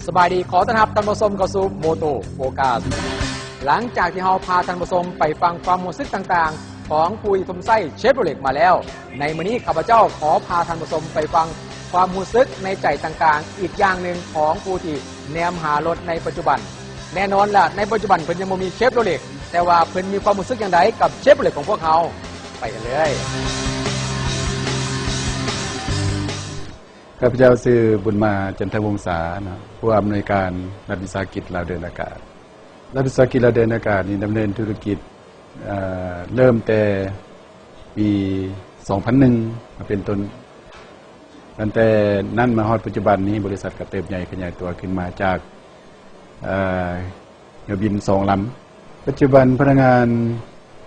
ສະບາຍດີ ຂໍຕ້ອນຮັບທ່ານຜູ້ຊົມເຂົ້າສູ່ Moto Focus. ຫຼັງຈາກທີ່ເຮົາພາທ່ານຜູ້ຊົມໄປຟັງຄວາມຮູ້ສຶກຕ່າງໆ ຂອງຜູ້ທີ່ຊົມໃຊ້ Chevrolet ມາແລ້ວ, ໃນມື້ນີ້ຂ້າພະເຈົ້າຂໍພາທ່ານຜູ້ຊົມໄປຟັງຄວາມຮູ້ສຶກໃນໃຈຕ່າງໆ ອີກຢ່າງໜຶ່ງຂອງຜູ້ທີ່ແນມຫາລົດໃນປັດຈຸບັນ. ແນ່ນອນລະ ໃນປັດຈຸບັນເພິ່ນຍັງບໍ່ມີ Chevrolet, ແຕ່ວ່າເພິ່ນມີຄວາມຮູ້ສຶກຢ່າງໃດກັບ Chevrolet ຂອງພວກເຮົາ? ໄປກັນເລີຍ. ຂ້າພະເຈົ້າຊື່ ບຸນມາ ຈັນທະວົງສາ ເນາະ, ຜູ້ອຳນວຍການລັດວິສາຫະກິດລາວເດີນອາກາດ. ລັດວິສາຫະກິດລາວເດີນອາກາດນີ້ດຳເນີນທຸລະກິດ ເອີ ເລີ່ມແຕ່ປີສອງພັນໜຶ່ງມາເປັນຕົ້ນ. ຕັ້ງແຕ່ນັ້ນມາຮອດປັດຈຸບັນນີ້ ບໍລິສັດກໍເຕີບໃຫຍ່ຂະຫຍາຍຕົວຂຶ້ນມາຈາກ ເອີ ເຮືອບິນສອງລຳ. ປັດຈຸບັນພະນັກງານ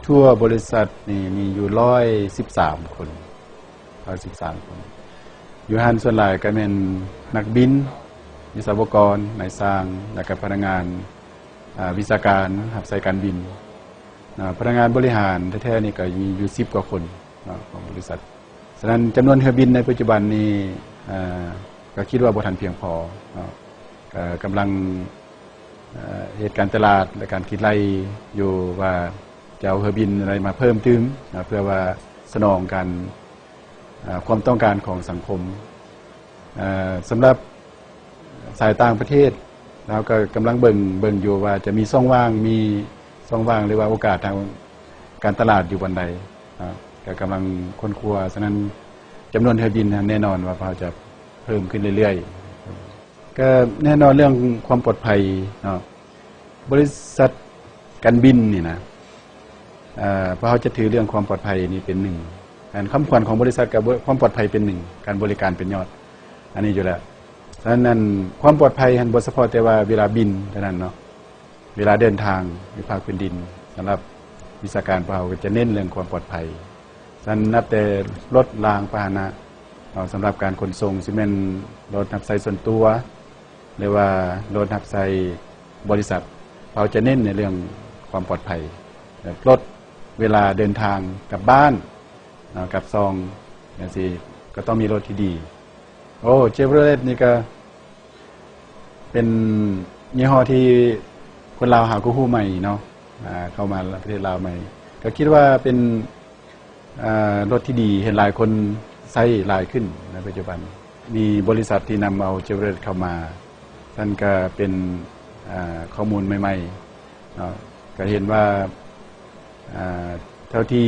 ທົ່ວບໍລິສັດນີ້ມີຢູ່ຮ້ອຍສິບສາມຄົນ, ຮ້ອຍສິບສາມຄົນ. ຢູ່ຫັ້ນສ່ວນຫຼາຍກໍແມ່ນນັກບິນ, ວິສະວະກອນ, ນາຍຊ່າງ ແລະ ກໍພະນັກງານ ອາ ວິຊາການຮັບໃຊ້ການບິນ. ອາ ພະນັກງານບໍລິຫານແທ້ໆນີ້ກໍມີຢູ່ສິບກວ່າຄົນເນາະ ຂອງບໍລິສັດ. ສະນັ້ນ ຈຳນວນເຮືອບິນໃນປັດຈຸບັນນີ້ ອາ ກໍຄິດວ່າບໍ່ທັນພຽງພໍເນາະ, ກໍກຳລັງ ເອີ ເຮັດການຕະຫຼາດ ແລະ ການຄິດໄລ່ຢູ່ວ່າຈະເອົາເຮືອບິນໃດມາເພີ່ມຕື່ມເນາະ ເພື່ອວ່າສະໜອງການ ເອີ ຄວາມຕ້ອງການຂອງສັງຄົມ. ເອີ ສຳລັບສາຍຕ່າງປະເທດ ລາວກໍກຳລັງເບິ່ງ ເບິ່ງຢູ່ວ່າຈະມີຊ່ອງວ່າງ ມີຊ່ອງວ່າງ ຫຼືວ່າໂອກາດທາງການຕະຫຼາດຢູ່ບ່ອນໃດເນາະ, ກໍກຳລັງຄົ້ນຄວ້າ. ສະນັ້ນ ຈຳນວນເຮືອບິນນັ້ນແນ່ນອນວ່າພວກເຮົາຈະເພີ່ມຂຶ້ນເລື້ອຍໆ. ກໍແນ່ນອນເລື່ອງຄວາມປອດໄພເນາະ, ບໍລິສັດການບິນນີ້ນະ ເອີ ພວກເຮົາຈະຖືເລື່ອງຄວາມປອດໄພນີ້ເປັນໜຶ່ງ, ອັນຄຳຂວັນຂອງບໍລິສັດກໍຄວາມປອດໄພເປັນໜຶ່ງ, ການບໍລິການເປັນຍອດ ອັນນີ້ຢູ່ແລ້ວ. ສະນັ້ນ ຄວາມປອດໄພຫັ້ນບໍ່ສະເພາະແຕ່ວ່າເວລາບິນເທົ່ານັ້ນເນາະ, ເວລາເດີນທາງໃນພາກພື້ນດິນ ສຳລັບວິຊາການພວກເຮົາກໍຈະເນັ້ນເລື່ອງຄວາມປອດໄພ. ສະນັ້ນ ນັບແຕ່ລົດລາງພາຫະນະເນາະ ສຳລັບການຂົນສົ່ງ ຊິແມ່ນລົດຮັບໃຊ້ສ່ວນຕົວ ຫຼືວ່າລົດຮັບໃຊ້ບໍລິສັດ, ເຮົາຈະເນັ້ນໃນເລື່ອງຄວາມປອດໄພ, ແບບລົດເວລາເດີນທາງກັບບ້ານເນາະ, ກັບຊ່ອງຈັ່ງຊີ້ ກໍຕ້ອງມີລົດທີ່ດີ. ໂອ້ Chevrolet ນີ້ກໍເປັນຍີ່ຫໍ້ທີ່ຄົນລາວຫາກໍຮູ້ໃໝ່ເນາະ, ອາ ເຂົ້າມາປະເທດລາວໃໝ່ ກໍຄິດວ່າເປັນ ເອີ ລົດທີ່ດີ, ເຫັນຫຼາຍຄົນໃຊ້ຫຼາຍຂຶ້ນໃນປັດຈຸບັນ. ມີບໍລິສັດທີ່ນຳເອົາ Chevrolet ເຂົ້າມາ, ນັ້ນກໍເປັນ ເອີ ຂໍ້ມູນໃໝ່ໆເນາະ, ກໍເຫັນວ່າ ເອີ ເທົ່າທີ່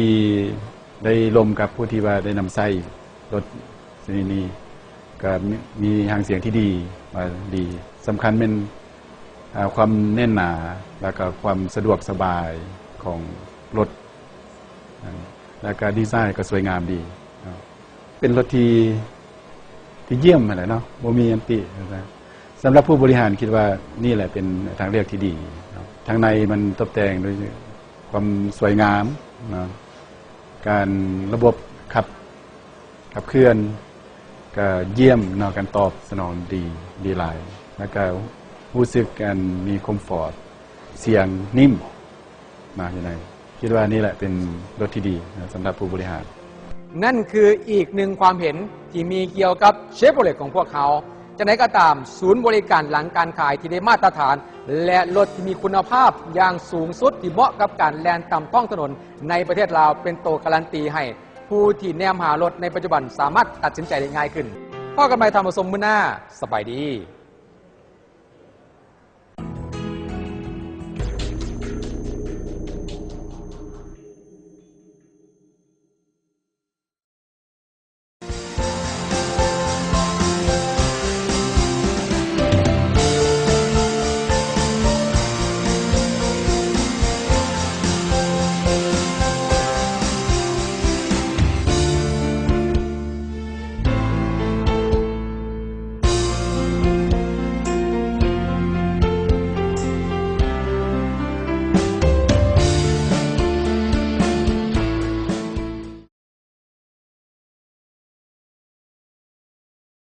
ໄດ້ລົມກັບຜູ້ທີ່ວ່າໄດ້ນຳໃຊ້ລົດຊະນິດນີ້ ກໍມີ ມີຫາງສຽງທີ່ດີ ວ່າດີ. ສຳຄັນແມ່ນ ເອີ ຄວາມແໜ້ນໜາ ແລ້ວກໍຄວາມສະດວກສະບາຍຂອງລົດ ແລ້ວກໍດີໄຊກໍສວຍງາມດີເນາະ, ເປັນລົດທີ່ ທີ່ຢ້ຽມຫັ້ນແຫຼະເນາະ, ບໍ່ມີອັນຕິ. ສຳລັບຜູ້ບໍລິຫານຄິດວ່ານີ້ແຫຼະເປັນທາງເລືອກທີ່ດີເນາະ, ທາງໃນມັນຕົບແຕ່ງດ້ວຍຄວາມສວຍງາມເນາະ, ການ ລະບົບຂັບ ຂັບເຄື່ອນກໍຢ້ຽມເນາະ, ການຕອບສະໜອງດີ ດີຫຼາຍ, ແລ້ວກໍຮູ້ສຶກອັນມີຄອມຟອດ, ສຽງນິ້ມມາກຢູ່ໃນ. ຄິດວ່ານີ້ແຫຼະເປັນລົດທີ່ດີນະ ສຳລັບຜູ້ບໍລິຫານ. ນັ້ນຄືອີກໜຶ່ງຄວາມເຫັນທີ່ມີກ່ຽວກັບ Chevrolet ຂອງພວກເຮົາ. ຈັ່ງໃດກໍຕາມ, ສູນບໍລິການຫຼັງການຂາຍທີ່ໄດ້ມາດຕະຖານ ແລະ ລົດທີ່ມີຄຸນນະພາບຢ່າງສູງສຸດທີ່ເໝາະກັບການແລ່ນຕາມທ້ອງຖະໜົນໃນປະເທດລາວ ເປັນໂຕກາລັນຕີໃຫ້ຜູ້ທີ່ແນມຫາລົດໃນປັດຈຸບັນສາມາດຕັດສິນໃຈໄດ້ງ່າຍຂຶ້ນ. ພໍ້ກັນໃໝ່ທ່ານຜູ້ຊົມມື້ໜ້າ. ສະບາຍດີ.